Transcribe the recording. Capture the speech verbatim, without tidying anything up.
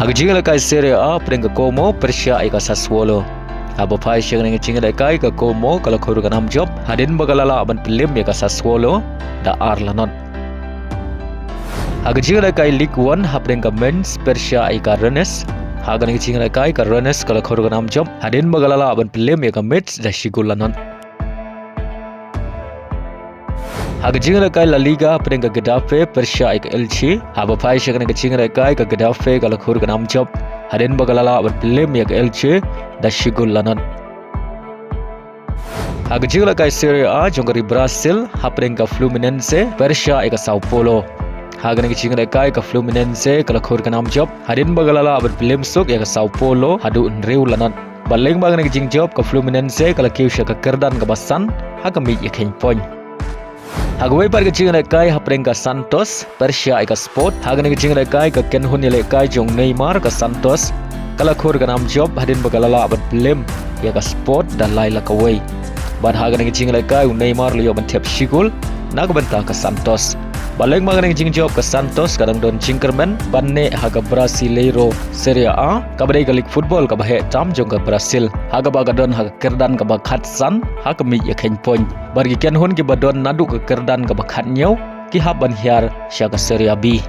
Ha ka jingïalehkai Serie A, hapdeng ka Como pyrshah ïa ka Sassuolo. Haba phai sha kane ka jingïalehkai, ka Como ka la khur ka nam jop hadien ba ka la lah ban pynlem ïa ka Sassuolo da ar la not. Ha ka jingïalehkai Ligue One, hapdeng ka Mainz pyrshah ïa ka Rennes. Ha kane ka jingïalehkai, ka Rennes ka la khur ka nam jop hadien ba ka la lah ban pynlem ïa ka Metz da shi gol la not. Ha ka jingïalehkai La Liga, hapdeng ka Getafe pyrshah ïa ka Elche. Haba phai sha kane ka jingïalehkai, ka Getafe ka la khur ka nam jop hadien ba ka la lah ban pynlem ïa ka Elche da shi gol la not. Ha ka jingïalehkai Serie A jong ka ri Brazil, hapdeng ka Fluminense pyrshah ïa ka Sao Paulo. Ha kane ka jingïalehkai, ka Fluminense ka la khur ka nam jop hadien ba ka la lah ban pynlem suk ïa ka Sao Paulo haduh hynriew la not. Bad lyngba kane ka jingjop, ka Fluminense ka la kiew sha ka kyrdan kaba san ha ka miej ïakheiñ point. Ha kawei pat ka jingïalehkai, hapdeng ka Santos pyrshah ïa ka Sport. Ha kane ka jingïalehkai, ka kynhun ïalehkai jong u Neymar, ka Santos, ka la khur ka nam jop hadien ba ka la lah ban pynlem ïa ka Sport da lai la kawei. Bad ha kane ka jingïalehkai, u Neymar u la ïoh ban thep shi gol na ka bynta ka Santos. Bad lyngba kane ka jingjop, ka Santos ka dang don jingkyrmen ban neh ha ka Brasileiro Serie A, kaba dei ka lig football kaba heh tam jong ka Brazil, ha kaba ka don ha ka kyrdan kaba khatsan ha ka miej ïakheiñ point. Bad ki kynhun kiba don naduh ka kyrdan kaba khathynñiew ki hap ban hiar sha ka Serie B.